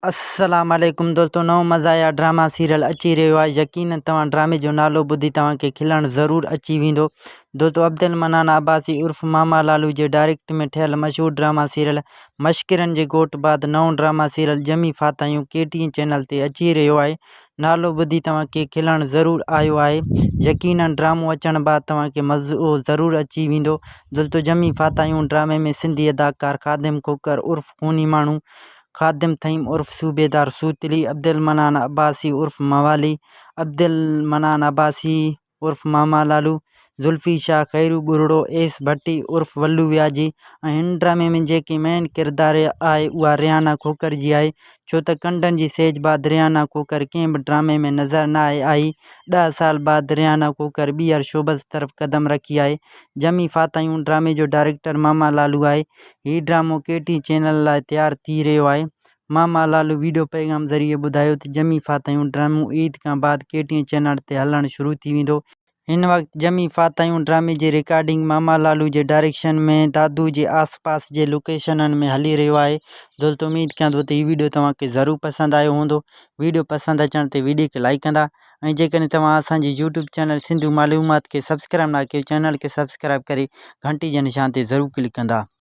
السلام عليڪم دوستو نئون مزاحيه ڊراما سيريل اچي رهيو آهي يقينن توهان ڊرامي جو نالو ٻڌي توهان کي کلڻ ضرور اچي ويندو دوستو عبدالمنان عباسي عرف ماما لالو جي ڊائريڪٽ ۾ ٺهيل مشهور ڊراما سيريل مشڪرن جي گهوٽ بعد نئون ڊراما سيريل ڄمي ڦاٿايون ڪي ٽي اين چينل تي اچي رهيو آهي نالو ٻڌي توهان کي کلڻ ضرور آيو آهي يقينن ڊرامو اچڻ بعد توهان کي مزو ضرور اچي ويندو دوستو ڄمي ڦاٿايون ڊرامي ۾ سنڌي اداڪار خادم کوکر عرف خوني ماڻهو خادم ٿهيم عرف صوبيدار سوتلي، عبدالمنان عباسي عرف موالي، عبدالمنان عباسي عرف ماما لالو، ذلفي شاهه، خيرو ٻرڙو، ايس ڀٽي عرف ولو وياجي ۽ هن ڊرامي ۾ جيڪي مين ڪردار آهي اها ريحانه کوکر جي آهي ڇو ته ڪنڊن جي سيج بعد ريحانه کوکر ڪنهن به ڊرامي ۾ نظر ناهي آئي ڏهه سال بعد ريحانه کوکر ٻيهر شوبز طرف قدم رکي آهي جمي فاتحيون ڊرامي جو ڊائريڪٽر ماما لالو آهي هي ڊرامو ڪي ٽي چينل لاء تيار ٿي رهيو آهي. ماما لالو ويڊيو پيغام ذريعي ٻڌايو ته جمي فاتحيون ڊرامو عيد کان بعد ڪي ٽي چينل تي هلڻ شروع ٿي ويندو. هن وقت جمي فاتحيون ڊرامي جي رڪارڊنگ ماما لالو جي ڊائريڪشن ۾ دادو جي آس پاس جي لوڪيشنن ۾ هلي رهيو آهي. دوستو اميد ڪيان ٿو ته هي ويڊيو توهان کي ضرور پسند آيو هوندو. ويڊيو پسند اچڻ تي ويڊيو کي لائيڪ ڪندا ۽ جيڪڏهن توهان اسان جي يوٽيوب چينل سنڌو معلومات کي سبسڪرائب نه ڪيو چينل کي سبسڪرائب ڪري گهنٽي جي نشان تي ضرور ڪلڪ ڪندا.